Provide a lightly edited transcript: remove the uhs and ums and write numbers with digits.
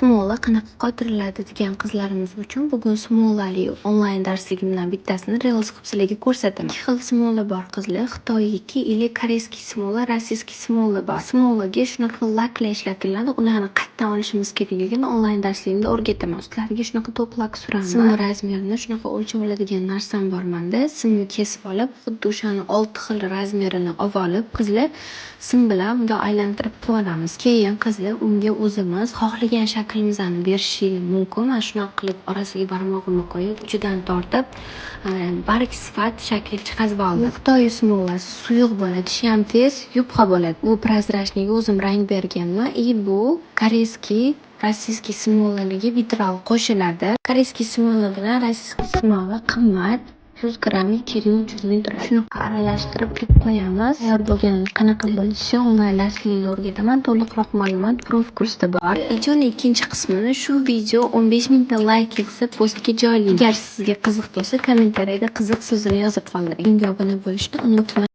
Smola qanaqa qotiriladi degan qizlarimiz uchun bugun smolali onlayn darsligimdan bittasini reels qilib sizlarga ko'rsataman. Ikki xil smola bor, qizlar. Xitoyniki или корейский smola, российский smola bor. Smolaga shunaqa laklar ishlatiladi. Ularni qayerdan olishimiz kerakligini onlayn darsligimda o'rgataman. Ustlariga shunaqa топ lak suraman. Simni razmerini shunaqa o'lchab oladigan narsam bor manda. Simni kesib olib, xuddi o'shani olti xil razmerini olib, qizlar, sim bilan bundoq aylantirib qo'yib. Keyin, qizlar, unga o'zimiz xohlagan shaklimizni berishimiz mumkin. Mana shunaqa qilib orasiga barmog'imni qo'yib, uchidan tortib, barg sifat shakl chiqazib oldim. Xitoy smolasi suyuq bo'ladi, tishi ham tez yupqa bo'ladi. Bu прозрачный ga o'zim rang berganman. И bu корейский, российский smolaligi vitral qo'shiladi. Корейский smola bilan российский smola qimmat. 100 grammi 200 300 ming turadi. Shunaqa aralashtirib quyib qo'yamiz. Tayyor bo'lganini qanaqa bo'lishi onlayn darsligimda o'rgataman. To'liqroq ma'lumot prof kursda bor. Videoni ikkinchi qismini shu video 15 mingta layk yig'sa, postga joylayman. Agar sizga qiziq bo'lsa, kommentariyada "qiziq" so'zini yozib qoldiring. Unga obuna bo'lishni unutmang.